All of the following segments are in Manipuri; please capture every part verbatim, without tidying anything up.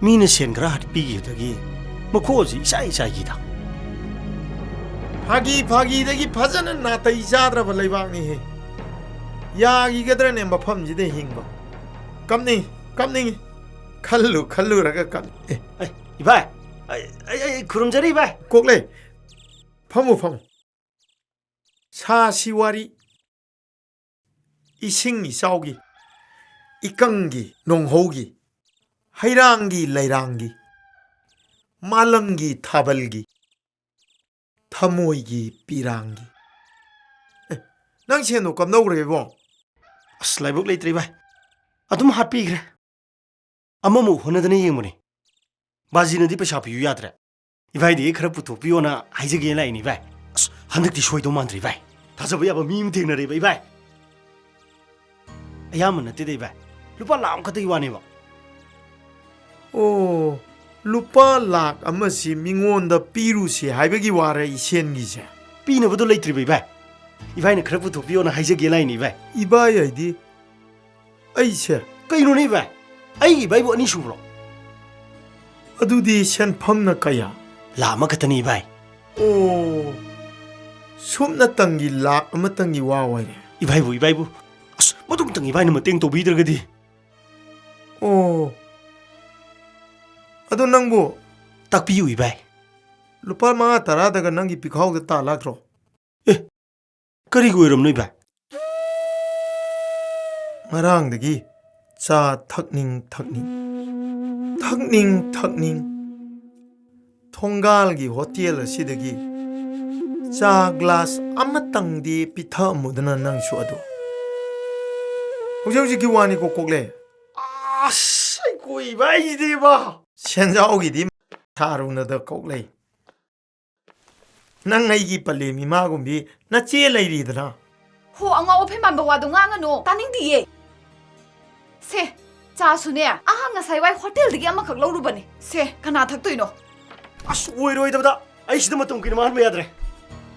ꯃꯤꯅ ꯁꯦꯟ ꯈꯔ ꯍꯥꯠꯄꯤꯈꯤꯕꯗꯒꯤ ꯃꯈꯣꯜꯁꯤ ꯏꯆꯥꯏ ꯏꯆꯥꯏꯈꯤꯗ꯫ ꯐꯥꯒꯤ ꯐꯥꯒꯤꯗꯒꯤ ꯐꯖꯅ ꯅꯥꯇꯩ ꯆꯥꯗ꯭ꯔꯕ ꯂꯩꯕꯥꯛꯅꯤꯍꯦ꯫ ꯌꯥꯈꯤꯒꯗ꯭ꯔꯅꯦ ꯃꯐꯝꯁꯤꯗ ꯍꯤꯡꯕ? ꯀꯞꯅꯤꯡ-, ꯀꯞꯅꯤꯡꯉꯤ꯫ ꯈꯜꯂꯨ ꯈꯜꯂꯨꯔꯒ ꯀꯞ-, ꯑꯦ꯫ ꯑꯦ, ꯏꯕꯥꯏ, ꯑꯩ, ꯑꯩ, ꯑꯩ ꯈꯨꯔꯨꯝꯖꯔꯤ, ꯏꯕꯥꯏ꯫ ꯀꯣꯛꯂꯩ, ꯐꯝꯃꯨ, ꯐꯝꯃꯨ꯫ ꯁꯥꯁꯤ ꯋꯥꯔꯤ꯫ ꯏꯁꯤꯡ ꯏꯆꯥꯎꯒꯤ, ꯏꯀꯪꯒꯤ ꯅꯣꯡꯍꯧꯒꯤ, ꯍꯩꯔꯥꯡꯒꯤ ꯂꯩꯔꯥꯡꯒꯤ, ꯃꯥꯂꯪꯒꯤ ꯊꯥꯕꯜꯒꯤ, ꯊꯃꯣꯏꯒꯤ ꯄꯤꯔꯥꯡꯒꯤ꯫ ꯑꯦ, ꯅꯪ ꯁꯦꯟꯗꯣ ꯀꯝꯗꯧꯈ꯭ꯔꯦꯕꯣ? ꯑꯁ, ꯂꯥꯏꯕꯛ ꯂꯩꯇ꯭ꯔꯦ, ꯚꯥꯏ꯫ ꯑꯗꯨꯝ ꯍꯥꯠꯄꯤꯈ꯭ꯔꯦ꯫ ꯑꯃꯃꯨꯛ ꯍꯣꯠꯅꯗꯅ ꯌꯦꯡꯕꯅꯤ꯫ ꯕꯥꯖꯤꯅꯗꯤ ꯄꯩꯁꯥ ꯄꯤꯌꯨ ꯌꯥꯗ꯭ꯔꯦ꯫ ꯏꯚꯥꯏꯗꯒꯤ ꯈꯔ ꯄꯨꯊꯣꯛꯄꯤꯌꯣꯅ ꯍꯥꯏꯖꯒꯦꯅ ꯂꯥꯛꯏꯅꯤ, ꯏꯚꯥꯏ꯫ ꯑꯁ, ꯍꯟꯗꯛꯇꯤ ꯁꯣꯏꯗꯧ ꯃꯥꯟꯗ꯭ꯔꯦ, ꯏꯚꯥꯏ꯫ ꯊꯥꯖꯕ ꯌꯥꯕ ꯃꯤ ꯑꯃ ꯊꯦꯡꯅꯔꯦꯕ, ꯏꯚꯥꯏ꯫ ꯑꯌꯥꯝꯕ ꯅꯠꯇꯦꯗ, ꯏꯚꯥꯏ꯫ ꯂꯨꯄꯥ ꯂꯥꯈ ꯑꯃꯈꯛꯇꯒꯤ ꯋꯥꯅꯦꯕ꯫ ꯑꯣ, ꯂꯨꯄꯥ ꯂꯥꯈ ꯑꯃꯁꯤ ꯃꯤꯉꯣꯟꯗ ꯄꯤꯔꯨꯁꯤ ꯍꯥꯏꯕꯒꯤ ꯋꯥꯔ ꯏꯁꯦꯟꯒꯤꯁꯦ? ꯄꯤꯅꯕꯗꯣ ꯂꯩꯇ꯭ꯔꯤꯕ, ꯏꯚꯥꯏ꯫ ꯏꯚꯥꯏꯅ ꯈꯔ ꯄꯨꯊꯣꯛꯄꯤꯌꯣꯅ ꯍꯥꯏꯖꯒꯦ ꯂꯥꯛꯏꯅꯤ, ꯏꯚꯥꯏ꯫ ꯏꯚꯥꯏ ꯍꯥꯏꯗꯤ? ꯑꯩꯁꯦ? ꯀꯩꯅꯣꯅꯦ, ꯏꯚꯥꯏ? ꯑꯩꯒꯤ ꯏꯚꯥꯏꯕꯨ ꯑꯅꯤ ꯁꯨꯕ꯭ꯔꯣ? ꯑꯗꯨꯗꯤ ꯁꯦꯟꯐꯝꯅ ꯀꯌꯥ? ꯂꯥꯈ ꯑꯃꯈꯛꯇꯅꯤ, ꯏꯚꯥꯏ꯫ ꯑꯣ, ꯁꯨꯞꯅꯇꯪꯒꯤ ꯂꯥꯈ ꯑꯃꯇꯪꯒꯤ ꯋꯥ ꯑꯣꯏꯔꯦ꯫ ꯏꯚꯥꯏꯕꯨ, ꯏꯚꯥꯏꯕꯨ, ꯑꯁ, ꯃꯗꯨꯃꯇꯪ ꯏꯚꯥꯏꯅ ꯃꯇꯦꯡ ꯇꯧꯕꯤꯗ꯭ꯔꯒꯗꯤ꯫ ꯑꯣ, ꯑꯗꯣ ꯅꯪꯕꯨ? ꯇꯥꯛꯄꯤꯌꯨ, ꯏꯚꯥꯏ꯫ ꯂꯨꯄꯥ ꯃꯉꯥ ꯇꯔꯥꯗꯒ ꯅꯪꯒꯤ ꯄꯤꯈꯥꯎꯗ ꯇꯥ ꯂꯥꯛꯇ꯭ꯔꯣ? ꯑꯦ, ꯀꯔꯤꯒꯤ ꯑꯣꯏꯔꯝꯅꯣ, ꯏꯚꯥꯏ? ꯉꯔꯥꯡꯗꯒꯤ ꯆꯥ ꯊꯛꯅꯤꯡ ꯊꯛꯅꯤꯡ, ꯊꯛꯅꯤꯡ ꯊꯛꯅꯤꯡ, ꯊꯣꯡꯒꯥꯜꯒꯤ ꯍꯣꯇꯦꯜ ꯑꯁꯤꯗꯒꯤ ꯆꯥ ꯒ꯭ꯂꯥꯁ ꯑꯃꯇꯪꯗꯤ ꯄꯤꯊꯛꯑꯝꯃꯨꯗꯅ ꯅꯪꯁꯨ ꯑꯗꯨ꯫ ꯍꯧꯖꯤꯛ ꯍꯧꯖꯤꯛꯀꯤ ꯋꯥꯅꯤꯀꯣ, ꯀꯣꯛꯂꯦ꯫ ꯑꯁ, ꯑꯩ ꯀꯣꯏꯕ ꯍꯥꯏꯁꯤꯗꯤꯕ꯫ ꯁꯦꯟꯖꯥꯎꯒꯤꯗꯤ ꯁꯥꯔꯨꯅꯗ, ꯀꯣꯛꯂꯩ꯫ ꯅꯪ ꯑꯩꯒꯤ ꯄꯂꯦꯝ ꯏꯃꯥꯒꯨꯝꯕꯤ ꯅꯆꯦ ꯂꯩꯔꯤꯗꯅ꯫ ꯍꯣ, ꯑꯉꯥꯎ ꯑꯐꯩ ꯃꯥꯟꯕ ꯋꯥꯗꯣ ꯉꯥꯡꯉꯅꯨ, ꯇꯥꯅꯤꯡꯗꯤꯌꯦ꯫ ꯁꯦ, ꯆꯥꯁꯨꯅꯦ, ꯑꯍꯥ, ꯉꯁꯥꯏ ꯋꯥꯏ ꯍꯣꯇꯦꯜꯗꯒꯤ ꯑꯃꯈꯛ ꯂꯧꯔꯨꯕꯅꯦ꯫ ꯁꯦ, ꯀꯅꯥ ꯊꯛꯇꯣꯏꯅꯣ? ꯑꯁ, ꯑꯣꯏꯔꯣꯏꯗꯕꯗ! ꯑꯩ ꯁꯤꯗ ꯃꯇꯝ ꯀꯨꯏꯅ ꯃꯥꯡꯍꯟꯕ ꯌꯥꯗ꯭ꯔꯦ꯫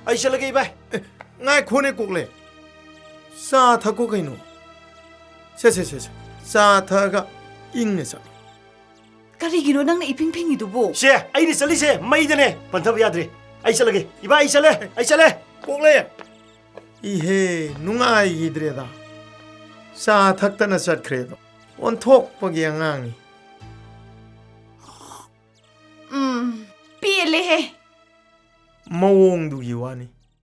ꯑꯩ ꯆꯠꯂꯒꯦ, ꯏꯕꯥꯏ꯫ ꯑꯦ, ꯉꯥꯏꯈꯣꯅꯦ, ꯀꯣꯛꯂꯦ꯫ ꯆꯥ ꯊꯛꯀꯣ ꯀꯩꯅꯣ꯫ ꯁꯦ, ꯁꯦ, ꯁꯦ, ꯁꯦ꯫ ꯆꯥ ꯊꯛꯑꯒ ꯏꯪꯅ ꯆꯠꯂꯣ꯫ ꯀꯔꯤꯒꯤꯅꯣ ꯅꯪꯅ ꯏꯐꯤꯡ ꯐꯤꯡꯉꯤꯗꯨꯕꯨ? ꯁꯦ, ꯑꯩꯅ ꯆꯠꯂꯤꯁꯦ ꯃꯩꯗꯅꯦ꯫ ꯄꯟꯊꯕ ꯌꯥꯗ꯭ꯔꯦ꯫ ꯑꯩ ꯆꯠꯂꯒꯦ꯫ ꯏꯕꯥ, ꯑꯩ ꯆꯠꯂꯦ꯫ ꯑꯩ ꯆꯠꯂꯦ꯫ ꯀꯣꯛꯂꯦ꯫ ꯏꯍꯦ, ꯅꯨꯡꯉꯥꯏꯈꯤꯗ꯭ꯔꯦꯗ꯫ ꯆꯥ ꯊꯛꯇꯅ ꯆꯠꯈ꯭ꯔꯦꯗꯣ꯫ ꯑꯣꯟꯊꯣꯛꯄꯒꯤ ꯑꯉꯥꯡꯅꯤ꯫ ꯎꯝ, ꯄꯦꯜꯂꯦꯍꯦ꯫ ꯃꯑꯣꯡꯗꯨꯒꯤ ꯋꯥꯅꯤ꯫